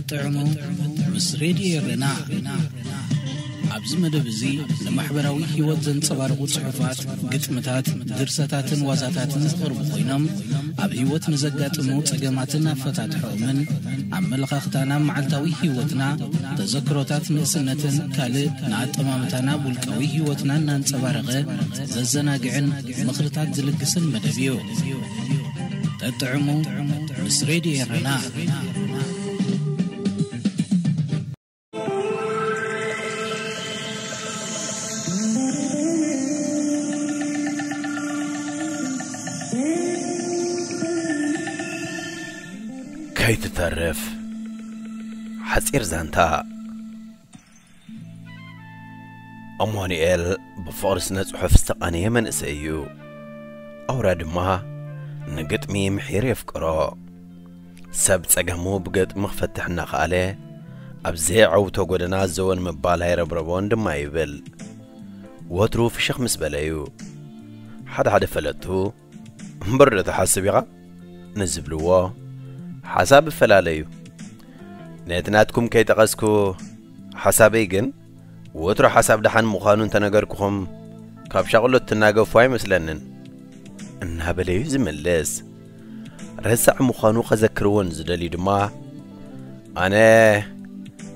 ጥዕሙ ምስ ሬድዮ ኤረና። ኣብዚ መደብ እዚ ንማሕበራዊ ህይወት ዘንጸባርቑ ጽሑፋት፣ ግጥምታት፣ ድርሰታትን ዋዛታትን ዝቐርቡ ኮይኖም፣ ኣብ ህይወት ንዘጋጥሙ ጸገማትን ኣፈታትሖኦምን፣ ኣመለኻኽታና፣ መዓልታዊ ህይወትና፣ ተዘክሮታት ንእስነትን ካልእ ንኣጠማምታና ውልቃዊ ህይወትና እናንጸባረቐ ዘዘናግዕን ምኽርታት ዝልግስን መደብ እዩ። ጠጥዕሙ ምስ ሬድዮ ኤረና። ከይትተርፍ ሓጺር ዛንታ። ኣማኑኤል ብፍቕሪ ስነ ጽሑፍ ዝተቓነየ መንእሰይ እዩ። ኣውራ ድማ ንግጥሚ ምሒር የፍቅሮ። ሰብ ጸገሙ ብገጥሚ ክፈትሕ እናኸኣለ፣ ኣብ ዘየዐውቶ ጎደና ዘወን ምባል ኣይረብረቦን ድማ ይብል። ወትሩ ፍሽኽ ምስ በለ እዩ። ሓደ ሓደ ፈለጥቱ፣ "እምበር ዶ ትሓስብ ኢኻ?" ንዝብልዎ፣ ሓሳብ እፈላለ እዩ። ነቲ ናትኩም ከይጠቐስኩ፣ ሓሳበይ ግን ወትሩ ሓሳብ ደሓን ምዃኑ እንተነገርኩኹም፣ ካብ ሻቕሎት ትናገፉ ኣይመስለንን፣ እናበለ እዩ ዝምልስ። ረሳዕ ምዃኑ ከዘክርዎ ንዝደልዩ ድማ፣ ኣነ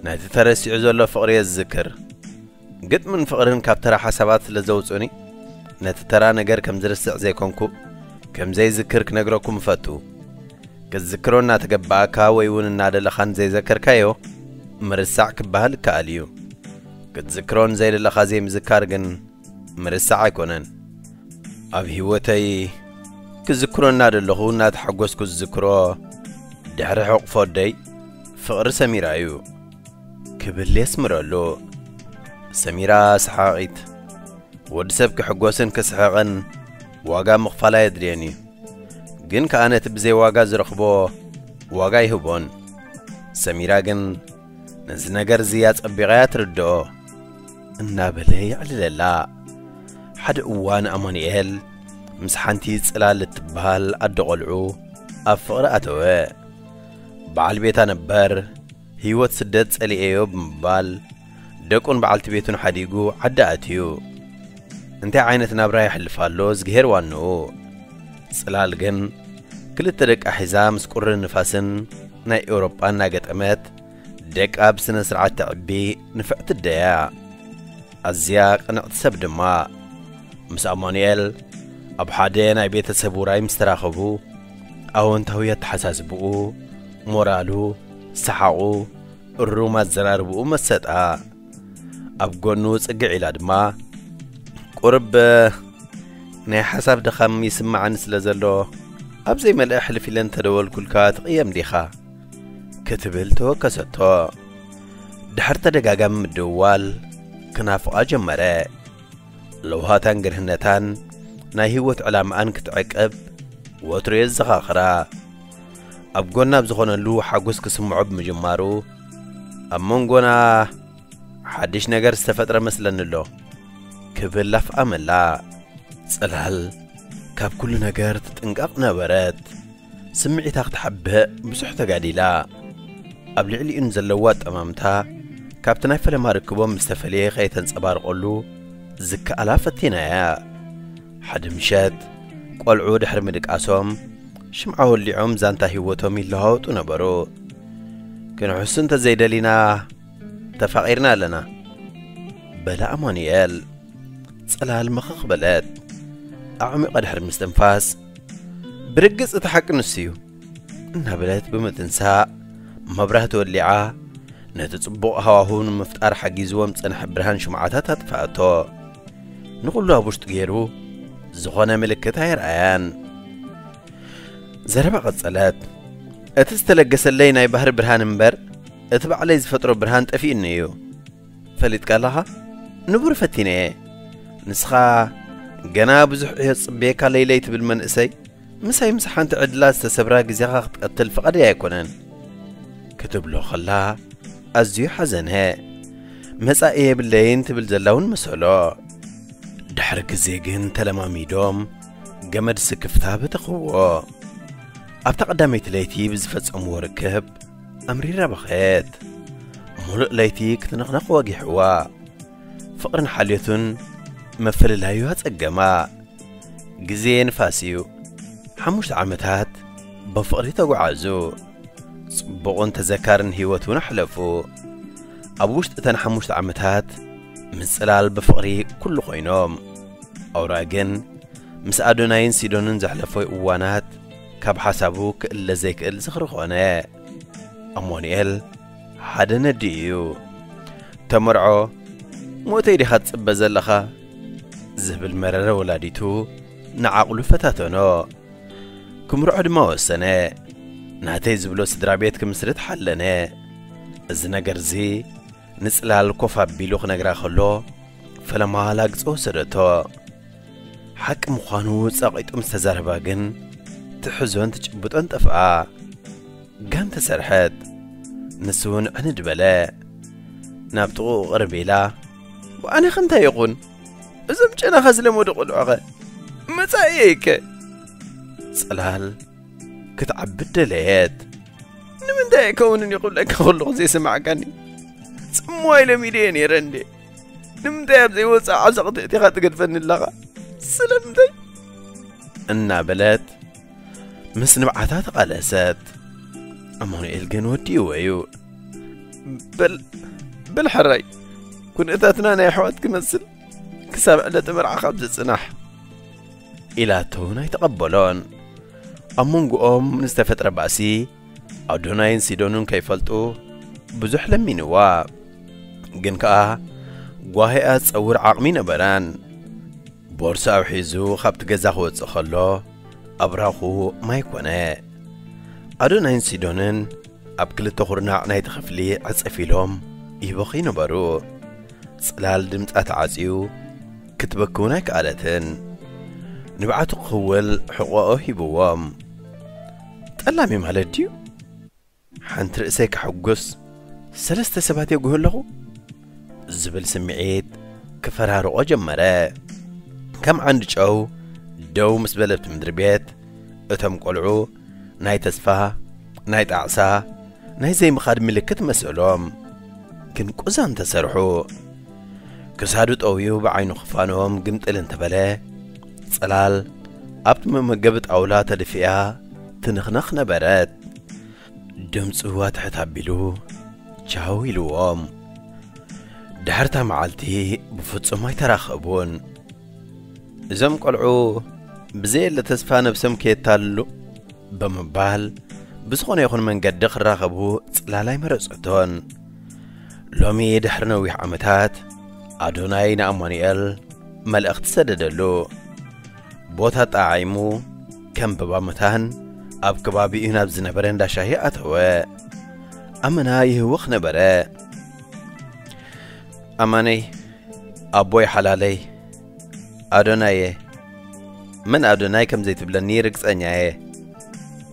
ነቲ ተረሲዑ ዘሎ ፍቕሪ እየ ዝዝክር። ግጥምን ፍቕርን ካብ ተራ ሓሳባት ስለ ዘውጹኒ፣ ነቲ ተራ ነገር ከም ዝርስዕ ዘይኮንኩ፣ ከም ዘይዝክር ክነግረኩም እፈቱ። ክትዝክሮ እናተገባኣካ ወይ እውን እናደለኻን ዘይዘከርካዮ፣ ምርሳዕ ክበሃል ይከኣል እዩ። ክትዝክሮ ንዘይደለኻ ዘይምዝካር ግን ምርሳዕ ኣይኮነን። ኣብ ህይወተይ ክዝክሮ እናደለኹ እናተሓጎስኩ ዝዝክሮ፣ ድሕሪ ሕቑፎ ኣደይ ፍቕሪ ሰሚራ እዩ ክብል የስምረሉ። ሰሚራ ሰሓቒት፣ ወዲ ሰብ ክሕጎስን ክስሕቕን ዋጋ ምኽፋል ኣየድልዮን እዩ። ግን ከኣ ነቲ ብዘይ ዋጋ ዝረኽቦ ዋጋ ይህቦን። ሰሚራ ግን ነዚ ነገር እዚ ኣጸቢቓ እያ ትርድኦ፣ እናበለ የዕልለላ። ሓደ እዋን ኣማኑኤል ምስ ሓንቲ ጽላል እትበሃል ኣደ ቖልዑ ኣብ ፍቕሪ ኣተወ። በዓል ቤታ ነበር፣ ህይወት ስደት ጸሊኤዮ ብምባል፣ ደቁን በዓልቲ ቤቱን ሓዲጉ ዓዲ ኣትዩ። እንታይ ዓይነት ናብራ የሕልፍ ኣሎ እዝግሄር ዋንኡ። ጽላል ግን ክልተ ደቃ ሒዛ ምስ ቁርን ንፋስን ናይ ኤውሮጳ እናገጠመት፣ ደቃ ብስነ ስርዓት ተዕቢ፣ ንፍዕቲ ኣደ'ያ። ኣዝያ ቅንዕቲ ሰብ ድማ። ምስ ኣማኑኤል ኣብ ሓደ ናይ ቤተሰብ ውራይ ምስ ተራኸቡ፣ ኣወንታዊ ኣተሓሳስብኡ፣ ሞራሉ፣ ሰሓቑ፣ እሩም ኣዘራርብኡ መሰጣ። ኣብ ጎኑ ጽግዕ ኢላ ድማ፣ "ቁርብ ናይ ሓሳብ ድኻም ይስምዓኒ ስለ ዘሎ፣ ኣብ ዘይመልአ ሕልፍ ኢለ እንተደወልኩልካ ትቕየም ዲኻ?" ክትብል ተወከሰቶ። ድሕሪ ተደጋጋሚ ምድውዋል ክናፍቓ ጀመረ። ለውሃታን ግርህነታን ናይ ህይወት ዕላምኣን ክትዕቅብ ወትሩ የዘኻኽራ። ኣብ ጎና ኣብ ዝኾነሉ ሓጎስ ክስምዖ ብምጅማሩ፣ "ኣብ መንጎና ሓድሽ ነገር ዝተፈጥረ መስለኒ ኣሎ" ክብል ኣፍኣመላ። ጽላል ካብ ኩሉ ነገር ትጥንቀቕ ነበረት። ስምዒታ ክትሓብእ ብዙሕ ተጋዲላ። ኣብ ልዕሊኡ ንዘለዋ ኣጠማምታ ካብቲ ናይ ፈለማ ርክቦም ዝተፈልየ ከይተንጸባርቐሉ ዝከኣላ ፈቲናያ። ሓደ ምሸት ቆልዑ ድሕሪ ምድቃሶም ሽምዓ ወሊዖም ዛንታ ህይወቶም ይለዋወጡ ነበሩ። "ክንሕሱ እንተዘይደሊና ተፋቒርና ኣለና" በለ ኣማኑኤል። ጽላል መኸኽ በለት። ኣዕሚቐ ድሕሪ ምስትንፋስ፣ "ብርግጽ እቲ ሓቂ ንሱ እዩ" እናበለት ብምትንሳእ፣ መብራህቲ ወሊዓ፣ ነቲ ጽቡቕ ሃዋህው ንምፍጣር ሓጊዝዎም ዝጸንሐ ብርሃን ሽምዓታት ኣጥፍኣቶ። ንኹሉ ኣብ ውሽጡ ገይሩ፣ ዝኾነ ምልክት ኣየርኣያን። ዘረባ ቀጸለት። "እቲ ዝተለገሰለይ ናይ ባህሪ ብርሃን እምበር፣ እቲ ባዕለይ ዝፈጥሮ ብርሃን ጠፊኡኒ እዩ። ፈሊጥካ ኣለኻ? ንቡር ፈቲነ እየ። ንስኻ ገና ብዙሕ ዕዮ ዝጽበየካ ለይለይ ትብል መንእሰይ፣ ምሳይ ምስ ሓንቲ ዕድላ ዝተሰብራ ግዜኻ ክትቀትል ፍቓደይ ኣይኮነን" ክትብሎ ከላ ኣዝዩ ሓዘነ። "መጻኢ የብለይን" ትብል ዘላ እውን መሰሎ። ድሕሪ ግዜ ግን ተለማሚዶም ገመድ ስክፍታ በተኽዎ። ኣብታ ቀዳመይቲ ለይቲ ብዝፈጸምዎ ርክብ ኣምሪራ በኸየት። ሙሉእ ለይቲ ክትነኽነኽ ወጊሕዋ። ፍቕርን ሓልዮቱን መፈለላዩ ኣጸገማ። ግዜ ንፋስ እዩ። ሓሙሽተ ዓመታት ብፍቕሪ ተጓዓዙ። ጽቡቕን ተዘካርን ህይወት እውን ኣሕለፉ። ኣብ ውሽጢ እተን ሓሙሽተ ዓመታት ምስ ጽላል ብፍቕሪ ኩሉ ኮይኖም። ኣውራ ግን ምስ ኣዶናይን ሲዶንን ዘሕለፎ እዋናት ካብ ሓሳቡ ክእለ ዘይክእል ዝኽሪ ኾነ። ኣማኑኤል ሓደ ነዲ እዩ። "ተመርዖ፣ ሞተይ ዲኻ ትጽበ ዘለኻ?" ዝብል መረረ ወላዲቱ ንዓቕሉ ፈታተኖ። ክምርዖ ድማ ወሰነ። ናተይ ዝብሎ ስድራ ቤት ክምስርት ሓለነ። እዚ ነገርዚ ንጽላል ኮፍ ኣቢሉ ክነግራ ከሎ፣ ፈለማ ላግጺ ወሰደቶ። ሓቂ ምዃኑ ጸቒጡ ምስ ተዛረባ ግን፣ ትሕዞን ትጭብጦን ጠፍኣ። ጋም ተሰርሐት። ንሱ እውን ዕንድ በለ። ናብ ጥቕኡ ቅርብ ኢላ፣ "ብኣነ ኸ እንታይ ይኹን? እዞም ጨናኻ ዝለመዱ ቁልዑኸ? መጻኢ እከ?" ጽላል ክትዓብድ ደለየት። "ንምንታይ ኣይከውንን እዩ ክብለካ ከለኹ ዘይሰማዕካኒ? ጽምዋ ኢለ ሚደየ ነይረ እንዴ? ንምንታይ ኣብ ዘይወጽእ ዓዘቕቲ እቲኻ ትገድፈኒ ኣለኻ? ስለምንታይ?" እናበለት ምስ ንብዓታ ተቓለሰት። ኣማኑኤል ግን ወዲእዎ እዩ። "በል፣ በል ሕራይ፣ ኩነታትና ናይ ኣሕዋት ክመስል ክሳብ ዕለተ መርዓኻ ኣብዚ ጽናሕ" ኢላቶ እውን ኣይተቐበሎን። ኣብ መንጎኦም ንዝተፈጥረ ባእሲ ኣዶናይን ሲዶንን ከይፈልጡ ብዙሕ ለሚንዋ። ግን ከኣ ጓሂኣ ዝጸውር ዓቕሚ ነበራን። ቦርሳኡ ሒዙ ካብቲ ገዛ ክወጽእ ከሎ፣ ኣብራኹ ማይ ኮነ። ኣዶናይን ሲዶንን ኣብ ክልተ ኩርናዕ ናይቲ ክፍሊ ዕጽፍ ኢሎም ይበኽዩ ነበሩ። ጽላል ድምጻ ተዓጽዩ ክትበኪ እውን ኣይከኣለትን። ንብዓቱ ክኽውል ሕቖኦ ሂብዎም። "ጠላሚ ማለት ድዩ? ሓንቲ ርእሰይ ከሐጉስ ሰለስተ ሰባት የጉህ ኣለኹ?" ዝብል ስምዒት ክፈራርቖ ጀመረ። ከም ዓንዲ ጨው ደው ምስ በለት ምድሪ ቤት፣ እቶም ቆልዑ ናይ ተስፋ፣ ናይ ጣዕሳ፣ ናይ ዘይምኻድ ምልክት መሰሎም። ግን ቁዛም ተሰርሑ። ክሳዱ ጠውዩ ብዓይኑ ክፋኖም ግምጥል እንተበለ፣ ጽላል ኣብቲ መመገቢ ጣውላ ተደፊኣ ትንኽነኽ ነበረት። ድምጹ ኣትሕት ኣቢሉ ቻው ኢልዎም። ድሕርታ መዓልቲ ብፍጹም ኣይተራኸቡን። እዞም ቆልዑ ብዘየለ ተስፋ ነብሶም ከየታልሉ ብምባል ብዝኾነ ይኹን መንገዲ ክራኸቡ ጽላል ኣይመረጸቶን። ሎሚ ድሕሪ ነዊሕ ዓመታት ኣዶናይ ንኣማኑኤል መልእኽቲ ሰደደሉ። ቦታ ኣጠዓዒሙ ከም በባ መታን ኣብ ከባቢኡ ናብ ዝነበረ እንዳ ሻሂ ኣተወ። ኣመና ይህውኽ ነበረ። "ኣማነይ፣ ኣቦይ ሓላለይ፣ ኣዶናየ፣ መን ኣዶናይ ከም ዘይትብለኒ ርግጸኛ እየ"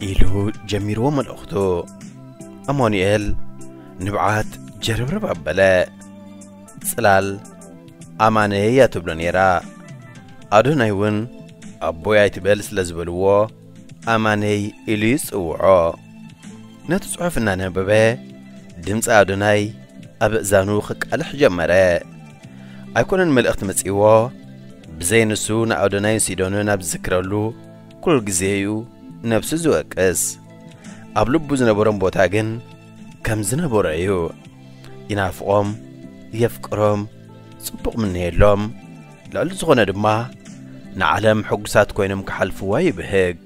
ኢሉ ጀሚርዎ መልእኽቱ። ኣማኑኤል ንብዓት ጀርብርብ ኣበለ። ጽላል ኣማነይ እያ ትብሎ ነይራ። ኣዶናይ እውን ኣቦይ ኣይትበል ስለ ዝበልዎ ኣማነይ ኢሉ ይጽውዖ። ነቲ ጽሑፍ እናነበበ ድምጺ ኣዶናይ ኣብ እዛኑ ክቃልሕ ጀመረ። ኣይኮነን መልእኽቲ መጺእዎ፣ ብዘይ ንሱ ንኣዶናይን ሲዶንን ኣብ ዝዝክረሉ ኩሉ ግዜ እዩ ነብሱ ዝወቅስ። ኣብ ልቡ ዝነበሮም ቦታ ግን ከም ዝነበሮ እዩ። ይናፍቖም፣ የፍቅሮም፣ ጽቡቕ ምነየሎም። ልዕሊ ዝኾነ ድማ ንዓለም ሕጉሳት ኮይኖም ክሓልፍዋ ይብህግ።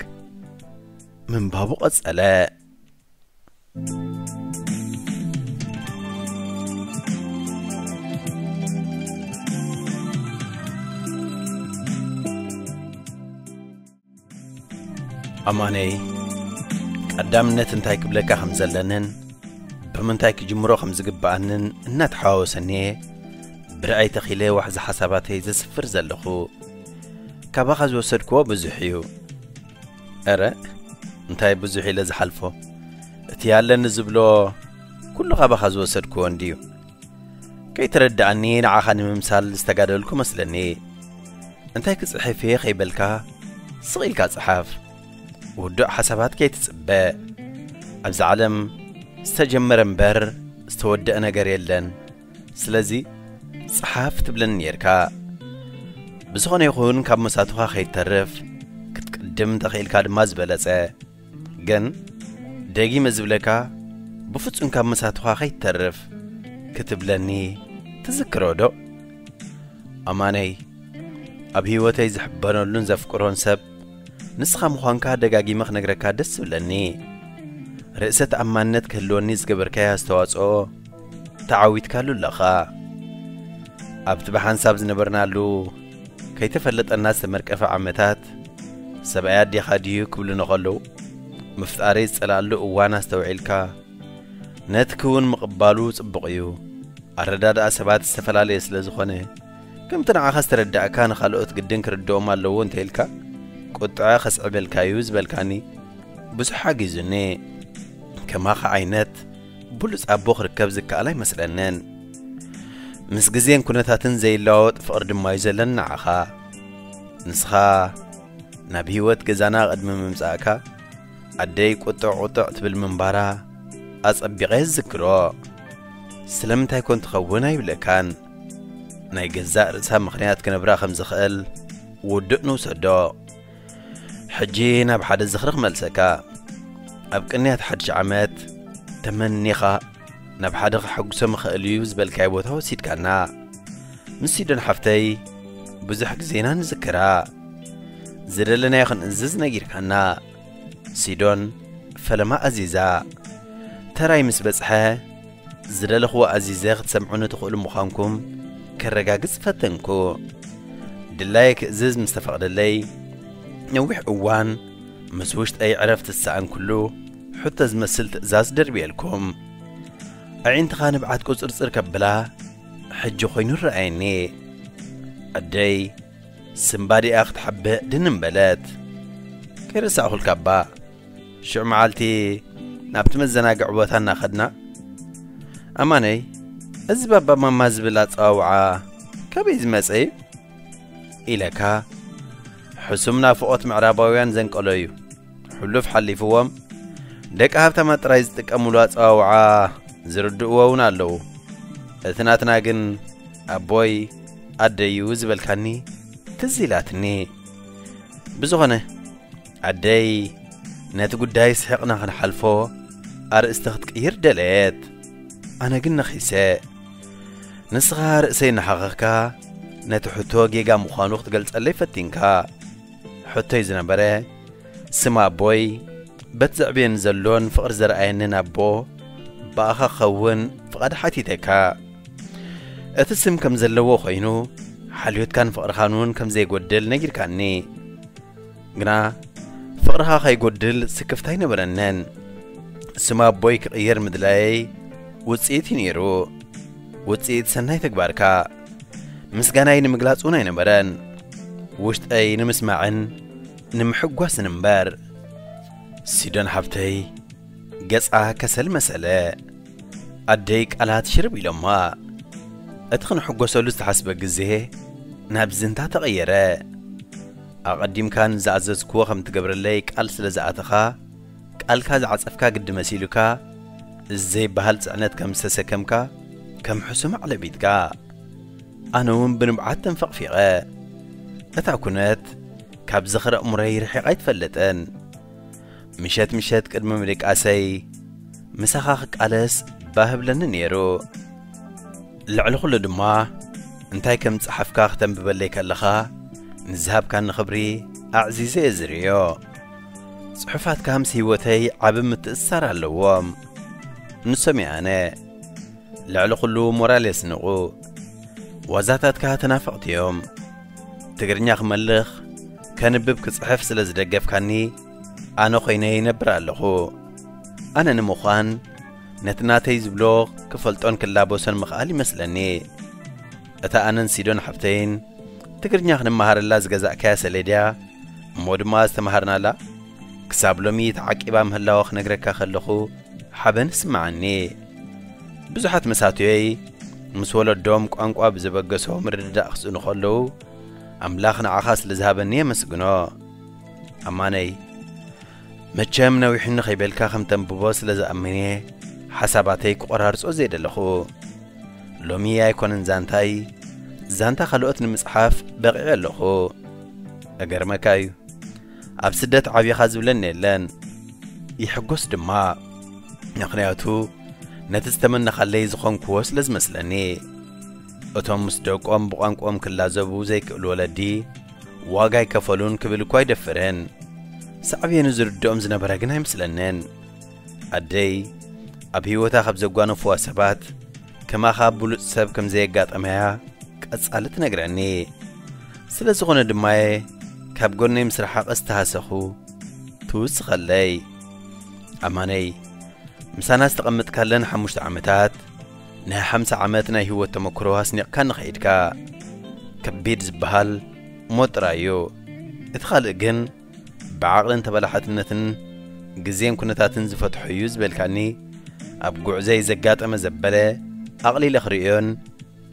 ምንባቡ ቀጸለ። ኣማነይ፣ ቀዳምነት እንታይ ክብለካ ከም ዘለንን ብምንታይ ክጅምሮ ከም ዝግብኣንን እናተሓዋወሰኒ እየ ብርኣይ ተኺለ ዋሕዚ ሓሳባተይ ዘስፍር ዘለኹ። ካባኻ ዝወሰድክዎ ብዙሕ እዩ። እረ፣ እንታይ ብዙሕ ኢለ ዝሓልፎ? እቲ ኣለኒ ዝብሎ ኩሉ ካባኻ ዝወሰድክዎ እንድዩ። ከይተረድኣኒ ንዓኻ ንምምሳል ዝተጋደልኩ መስለኒ። እንታይ ክጽሕፍ እየ ከይበልካ ስቕ ኢልካ ጽሓፍ። ውዱእ ሓሳባት ከይትጽበ። ኣብዚ ዓለም ዝተጀመረ እምበር ዝተወደአ ነገር የለን። ስለዚ ጸሓፍ ትብለኒ ነርካ። ብዝኾነ ይኹን ካብ መሳቱኻ ከይተርፍ ክትቅድም ተኽኢልካ ድማ ዝበለጸ። ግን ደጊመ ዝብለካ ብፍጹም ካብ መሳቱኻ ከይተርፍ ክትብለኒ ትዝክሮ ዶ? ኣማነይ፣ ኣብ ህይወተይ ዝሕበነሉን ዘፍቅሮን ሰብ ንስኻ ምዃንካ ደጋጊመ ክነግረካ ደስ ዝብለኒ። ርእሰ ተኣማንነት ክህልወኒ ዝገበርካዮ ኣስተዋጽኦ ተዓዊትካሉ ኣለኻ። ኣብቲ ብሓንሳብ ዝነበርናሉ ከይተፈለጠና ዝተመርቀፈ ዓመታት፣ ሰብኣይ ኣዴኻ ድዩ ክብሉኒ ከለዉ፣ ምፍጣረይ ዝጸላኣሉ እዋን ኣስተውዒልካ፣ ነቲ ክውን ምቕባሉ ጽቡቕ እዩ። ኣረዳድኣ ሰባት ዝተፈላለየ ስለ ዝኾነ፣ ከምቲ ንዓኻ ዝተረዳእካ ንኻልኦት ግድን ክርድኦም ኣለዎ እንተ ኢልካ፣ ቁጥዐ ከስዕበልካ እዩ ዝበልካኒ ብዙሕ ሓጊዙኒ። ከማኻ ዓይነት ብሉጽ ኣቦ ክርከብ ዝከኣል ኣይመስለንን። ምስ ግዜን ኩነታትን ዘይለዋወጥ ፍቕሪ ድማ እዩ ዘለኒ ንዓኻ። ንስኻ ናብ ህይወት ገዛና ቅድሚ ምምጻእካ፣ ኣደይ ቁጥዕ ቁጥዕ ትብል ምንባራ ኣጸቢቐ ዝዝክሮ። ስለምንታይ ኮን ትኸውን ኣይብለካን። ናይ ገዛእ ርእሳ ምኽንያት ክነብራ ከም ዝኽእል ውዱእ ንውሰዶ። ሕጂ ናብ ሓደ ዝኽሪ ክመልሰካ። ኣብ ቅንያት ሓድሽ ዓመት ተመኒኻ ናብ ሓደ ከሐጉሶ ምኽእል እዩ ዝበልካዮ ቦታ ወሲድካና። ምስ ሲዶን ሓፍተይ ብዙሕ ግዜና ንዝክራ። ዝደለናዮ ክንእዝዝ ነጊርካና። ሲዶን ፈለማ ኣዚዛ። ተራይ ምስ በጽሐ፣ ዝደለኽዎ ኣዚዘ ክትሰምዑኒ ትኽእሉ ምዃንኩም ከረጋግጽ ፈተንኩ። ድላየ ክእዝዝ ምስ ተፈቕደለይ፣ ነዊሕ እዋን ምስ ውሽጠይ ዕረፍቲ ዝሰኣንኩሉ ሕቶ ዝመስል ትእዛዝ ደርብየልኩም። ኣዒንትኻ ንብዓት ቁጽርጽር ከብላ ሕጂ ኮይኑ ይረኣየኒ። ኣደይ ስምባዲኣ ክትሓብእ ድንን በለት። ከይረሳዕኹልካ እባ፣ ሽዑ መዓልቲ ናብቲ መዘናግዒ ቦታ እናኸድና፣ "ኣማነይ፣ እዚ ባባ ማማ ዝብል ኣጸዋውዓ ካበይ ዝመጸ እዩ?" ኢለካ፣ ሕሱም ናፍቖት ምዕራባውያን ዘንቀሎ እዩ። ሕሉፍ ሓሊፍዎም፣ ደቂ ሃብታማት ጥራይ ዝጥቀምሉ ኣጸዋውዓ ዝርድእዎ እውን ኣለዉ። እቲ ናትና ግን ኣቦይ ኣደዩ ዝበልካኒ ትዝ ኢላትኒ። ብዝኾነ፣ ኣደይ ነቲ ጉዳይ ስሒቕና ክንሓልፎ ኣርእስቲ ክትቅይር ደለየት። ኣነ ግን ነኺሰ። ንስኻ ርእሰይ እናሓኸኽካ ነቲ ሕቶ ጌጋ ምዃኑ ክትገልጸለይ ፈቲንካ። ሕቶይ ዝነበረ፣ ስም ኣቦይ በቲ ዘዕብየኒ ዘሎን ፍቕሪ ዘርኣየንን ኣቦ ብኣኻ ክኸውን ፍቓድ ሓቲተካ። እቲ ስም ከም ዘለዎ ኮይኑ፣ ሓልዮትካን ፍቕርኻን እውን ከም ዘይጎድል ነጊርካኒ። ግና ፍቕርኻ ከይጎድል ስክፍታ ኣይነበረንን። ስም ኣቦይ ክቕየር ምድላየይ ውጽኢት እዩ ነይሩ። ውጽኢት ሰናይ ተግባርካ። ምስጋናይ ንምግላጽ እውን ኣይነበረን። ውሽጠይ ንምስማዕን ንምሕጓስን እምበር። ሲዶን ሓብተይ፣ ገጻ ከሰል መሰለ። ኣደይ ቃላት ሽርብ ኢሎማ። እቲ ክንሕጎሰሉ ዝተሓስበ ግዜ ናብ ዝንታ ተቐየረ። ኣቐዲምካ ንዝኣዘዝክዎ ከም ትገብረለይ ቃል ስለ ዝኣተኻ፣ ቃልካ ዝዓጸፍካ ግዲ መሲሉካ፣ እዚ ዘይበሃል ጽዕነት ከም ዝተሰከምካ፣ ከም ሕሱም ኣዕለቢትካ። ኣነ እውን ብንብዓት ተንፈቕፊቐ። እታ ኩነት ካብ ዝኽሪ ኣእምሮይ ርሒቓ ኣይትፈልጥን። ምሸት ምሸት ቅድሚ ምድቃሰይ ምሳኻ ክቃለስ ባህ ብለኒ ነይሩ። ልዕሊ ኩሉ ድማ እንታይ ከም ጸሓፍካ ክተንብበለይ ከለኻ ንዝሃብካኒ ክብሪ ኣዕዚዘ እየ ዝርእዮ። ጽሑፋትካ ምስ ህይወተይ ዓቢ ምትእስሳር ኣለዎም። ንሶም እየ ኣነ። ልዕሊ ኩሉ ሞራል የስንቑ። ዋዛታትካ ተናፈቕቲ እዮም። ትግርኛ ክመልኽ፣ ከንብብ ክጽሕፍ ስለ ዝደገፍካኒ፣ ኣነ ኾይነ ይነብር ኣለኹ። ኣነ ንምዃን፣ ነቲ ናተይ ዝብሎ ክፈልጦን ክላበሶን ምኽኣል ይመስለኒ። እታ ኣነን ሲዶን ሓፍተይን ትግርኛ ክንመሃረላ ዝገዛእካያ ሰሌድያ፣ እሞ ድማ ዝተምሃርናላ፣ ክሳብ ሎሚ ተዓቂባ ምህላዋ ክነግረካ ከለኹ፣ ሓበን ይስምዓኒ። ብዙሓት መሳቱየይ ምስ ወለዶም ቋንቋ ብዘበገሶ ምርድዳእ ክስእኑ ከለዉ፣ ኣምላኽ ንዓኻ ስለ ዝሃበኒ የመስግኖ። ኣማነይ፣ መቸም ነዊሕኒ ከይበልካ ከም ተንብቦ ስለ ዝኣምን እየ፣ ሓሳባተይ ክቆራርጾ ዘይደለኹ። ሎሚ ኣይኮነን ዛንታይ፣ ዛንታ ካልኦት ንምጽሓፍ በቒዐ ኣለኹ። እገርመካ እዩ፣ ኣብ ስደት ዓቢኻ ዝብለኒ የለን። ይሕጎስ ድማ፣ ምኽንያቱ ነቲ ዝተመነኻለይ ዝኾንክዎ ስለ ዝመስለኒ። እቶም ምስ ደቆም ብቋንቋኦም ክላዘቡ ዘይክእሉ ወለዲ ዋጋ ኣይከፈሉን ክብል እኳ ኣይደፍርን። ሳዕቤኑ ዝርድኦም ዝነበረ ግን ኣይመስለንን። ኣደይ ኣብ ህይወታ ካብ ዘጓነፍዋ ሰባት ከማኻ ብሉጽ ሰብ ከም ዘየጋጠመያ ቀጻሊ ትነግረኒ። ስለ ዝኾነ ድማየ ካብ ጎነይ ምስ ረሓቐ ዝተሃሰኹ ትውስኸለይ። ኣማነይ፣ ምሳና ዝተቐመጥካለን ሓሙሽተ ዓመታት ናይ ሓምሳ ዓመት ናይ ህይወት ተመክሮ ኣስኒቕካ ንኸይድካ። ከቢድ ዝበሃል ሞት ጥራይ እዩ። እቲ ካልእ ግን ብዓቕልን ተበላሓትነትን ግዜን ኩነታትን ዝፈትሖ እዩ ዝበልካኒ፣ ኣብ ጉዕዘይ ዘጋጠመ ዘበለ ኣቕሊለ ክርእዮን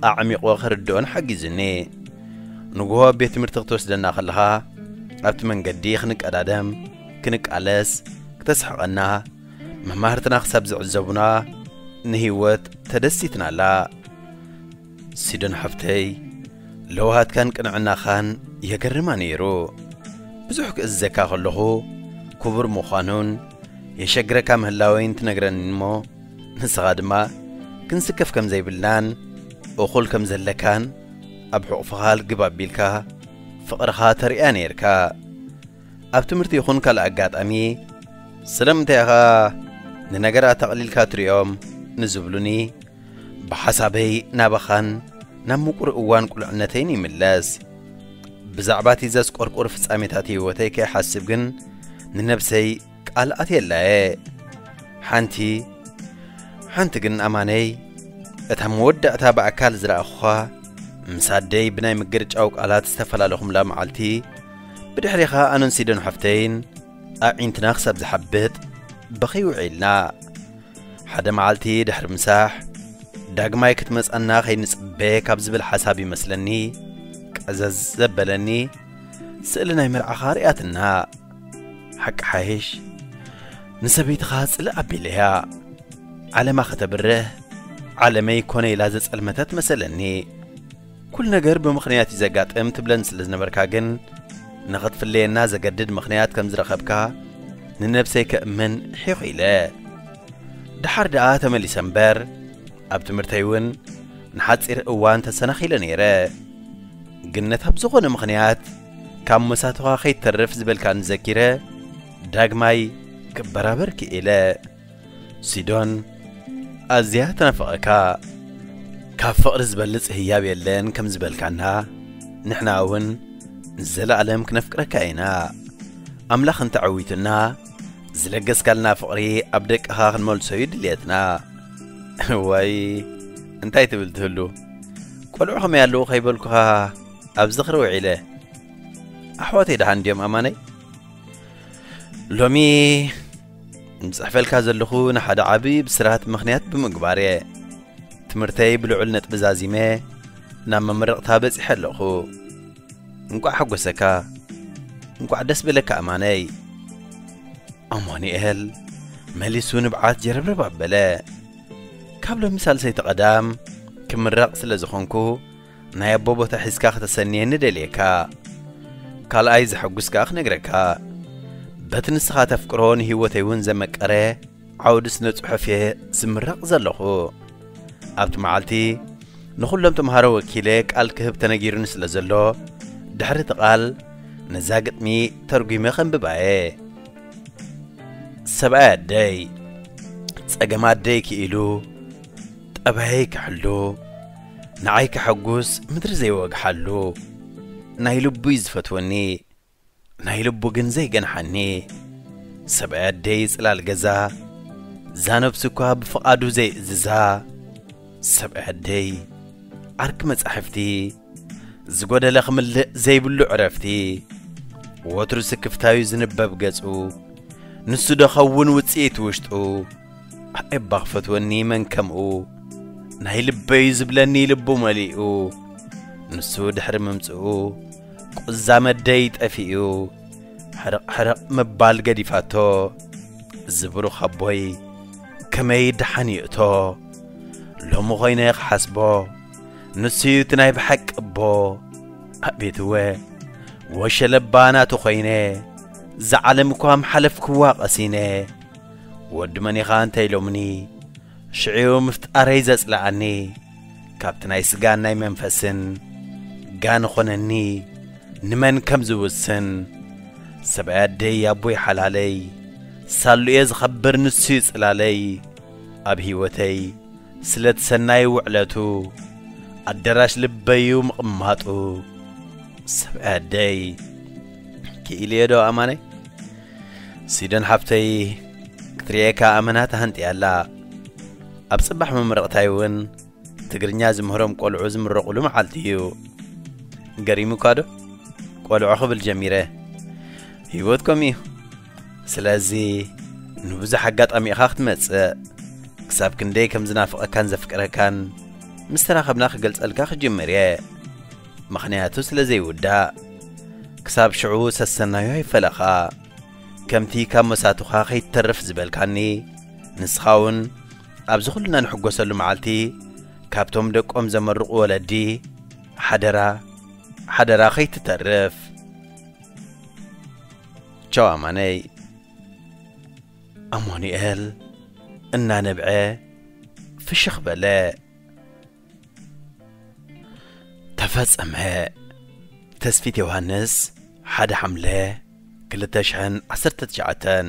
ኣዕሚቑ ክርድኦን ሓጊዙኒ። ንግሆ ኣብ ቤት ትምህርቲ ክትወስደና ከለኻ፣ ኣብቲ መንገዲ ክንቀዳደም፣ ክንቃለስ፣ ክተስሕቐና፣ መማህርትና ክሳብ ዝዕዘቡና፣ ንህይወት ተደሲትናላ። ሲዶን ሓፍተይ፣ ለውሃትካን ቅንዕናኻን የገርማ ነይሩ። ብዙሕ ክእዝዘካ ከለኹ፣ ክቡር ምዃኑን የሸግረካ ምህላወይን ትነግረኒ እሞ፣ ንስኻ ድማ ክንስከፍ ከም ዘይብልናን እኹል ከም ዘለካን ኣብ ሕቑፍኻ ልግብ ኣቢልካ ፍቕርኻ ተርእያ ነይርካ። ኣብ ትምህርቲ ይኹን ካልእ ኣጋጣሚ፣ ስለምንታይ ኢኻ ንነገራት ኣቕሊልካ ትሪኦም ንዝብሉኒ፣ ብሓሳበይ ናባኻን ናብ ምቁር እዋን ቁልዕነተይን ይምለስ። ብዛዕባ እቲ ዘስቆርቁር ፍጻሜታት ህይወተይ ከይሓስብ ግን ንነብሰይ ቃል ኣትየላየ። ሓንቲ፣ ሓንቲ ግን ኣማነይ፣ እታ መወዳእታ ብኣካል ዝረኣኹኻ፣ ምስ ኣደይ ብናይ ምግርጫው ቃላት ዝተፈላለኹምላ መዓልቲ፣ ብድሕሪኻ ኣነን ሲዶን ሓፍተይን ኣዒንትና ክሳብ ዝሓብጥ በኺ ውዒልና። ሓደ መዓልቲ ድሕሪ ምሳሕ፣ ዳግማይ ክትመጻና ከይንጽበ ካብ ዝብል ሓሳብ ይመስለኒ፣ ቀዘዝ ዘበለኒ፣ ስእሊ ናይ መርዓኻ ርእያትና። ሓቂ ሓይሽ፣ ንሰበይትኻ ጽልእ ኣቢለያ። ዓለማ ከተብርህ፣ ዓለመይ ኮነ ኢላ ዘጸልመተት መሰለኒ። ኩሉ ነገር ብምኽንያት እዩ ዘጋጥም ትብለኒ ስለ ዝነበርካ ግን፣ ንኽትፍለየና ዘገድድ ምኽንያት ከም ዝረኸብካ ንነብሰይ ከእምን ሒኹ ኢለ። ደሓር ደኣ ተመሊሰ እምበር፣ ኣብ ትምህርተይ እውን ንሓጺር እዋን ተሰናኺለ ነይረ። ግን ነታ ብዝኾነ ምኽንያት ካብ መሳትኻ ከይተርፍ ዝበልካኒ ዘኪረ፣ ዳግማይ ክበራበር ክኢለ። ሲዶን፣ ኣዝያ ትናፍቐካ። ካብ ፍቕሪ ዝበልጽ ህያብ የለን ከም ዝበልካና፣ ንሕና እውን ንዘለኣለም ክነፍቅረካ ኢና። ኣምላኽ እንተዐዊቱና፣ ዝለገስካልና ፍቕሪ ኣብ ደቅኻ ክንመልሶ እዩ ድልየትና። እዋይ፣ እንታይ ትብል ትህሉ? ቆልዑ ከመይ ኣለዉ ከይበልኩኻ ኣብ ዝኽሪ ውዒለ። ኣሕዋተይ ደሓን ድዮም ኣማነይ? ሎሚ ዝጽሕፈልካ ዘለኹ ንሓደ ዓቢ ብስራት ምኽንያት ብምግባር እየ። ትምህርተይ ብልዑል ነጥቢ ዛዚመ ናብ መመረቕታ በጺሐ ኣለኹ። እንቋዕ ሓጎሰካ፣ እንቋዕ ደስ በለካ ኣማነይ። ኣማኑኤል መሊሱ ንብዓት ጀረብረብ ኣበለ። ካብ ሎሚ ሳልሰይቲ ቀዳም ክምረቕ ስለ ዝኾንኩ፣ ናይ ኣቦ ቦታ ሒዝካ ከተሰንየኒ ደልየካ። ካልኣይ ዘሐጉስ ከኣ ክነግረካ። በቲ ንስኻ ተፍቅሮ ንህይወተይ እውን ዘመቀረ ዓውዲ ስነ ጽሑፍ እየ ዝምረቕ ዘለኹ። ኣብቲ መዓልቲ ንኹሎም ተምሃሮ ወኪለ ቃል ክህብ ተነጊሩኒ ስለ ዘሎ፣ ድሕሪ እቲ ቃል ነዛ ግጥሚ ተርጒመ ከንብባ እየ። ሰብኣይ ኣደይ፣ ጸገም ኣደይ ክኢሉ፣ ጠባየይ ክሕሉ፣ ንዓይ ከሐጉስ ምድሪ ዘይወግሓሉ፣ ናይ ልቡ እዩ ዝፈትወኒ፣ ናይ ልቡ ግን ዘይገንሓኒ። ሰብኣይ ኣደይ ጽላል ገዛ፣ እዛ ነብሱ እኳ ብፍቓዱ ዘይእዝዛ። ሰብኣይ ኣደይ፣ ዓርኪ መጻሕፍቲ፣ ዝጎደለ ክምልእ ዘይብሉ ዕረፍቲ። ወትሩ ስክፍታዩ ዝንበብ ገጹ፣ ንሱ ዶ ኸውን ውጽኢት ውሽጡ? ኣኤባ ክፈትወኒ መን ከምኡ? ናይ ልበዩ ዝብለኒ ልቡ መሊኡ፣ ንሱ ድሕሪ ምምጽኡ፣ ቁዛመ ኣደይ ጠፊኡ፣ ሕርቕ ሕርቕ ምባል ገዲፋቶ። እዚ ብሩኽ ኣቦይ፣ ከመይ ደሓን ይእቶ? ሎሚ ኮይነ ክሓስቦ፣ ንሱዩ እቲ ናይ ብሓቂ ኣቦ። ኣቤትወ፣ ወሸለባ ናቱ ኮይነ፣ እዛ ዓለም እኳ ምሓለፍክዋ ቀሲነ። ወዲ መን ኢኻ እንተ ኢሎምኒ፣ ሽዑ ምፍጣረይ ዘጽለኣኒ፣ ካብቲ ናይ ስጋን ናይ መንፈስን ጋን ኾነኒ፣ ንመን ከም ዝውስን። ሰብኣይ ኣደይ ኣቦይ ሓላለይ፣ ሳሉ'የ ዝኸብር ንሱ ይጽላለይ። ኣብ ህይወተይ ስለ እቲ ሰናይ ውዕለቱ፣ ኣደራሽ ልበዩ ምቕማጡ። ሰብኣይ ኣደይ፣ ክኢል'የ ዶ ኣማነይ? ሲዶን ሓፍተይ፣ ክትርእየካ ኣመና ተሃንጥያ ኣላ። ኣብ ጽባሕ መመረቕታይ እውን ትግርኛ ዝምህሮም ቆልዑ ዝምረቑሉ መዓልቲ እዩ። ገሪሙካ ዶ? ቆልዑ ክብል ጀሚረ። ህይወት ከምኡ እዩ። ስለዚ ንብዙሕ ኣጋጣሚ ኢኻ ክትመጽእ። ክሳብ ክንደይ ከም ዝናፍቐካን ዘፍቅረካን ምስ ተራኸብና ክገልጸልካ ክጅምር እየ። ምኽንያቱ ስለ ዘይውዳእ። ክሳብ ሽዑ ሰሰናዩ ኣይፈለኻ። ከምቲ ካብ መሳቱኻ ከይትተርፍ ዝበልካኒ፣ ንስኻ እውን ኣብዚ ኩልና ንሕጎሰሉ መዓልቲ ካብቶም ደቆም ዘመርቑ ወለዲ ሓደራ፣ ሓደራ ከይትተርፍ። ቻው ኣማነይ። ኣማኑኤል እናነብዐ ፍሽኽ በለ። ተፈጸመ። ተስፊት ዮሃንስ፣ ሓደ ሓምለ ክልተ ሽሕን ዓሰርተ ትሽዓተን።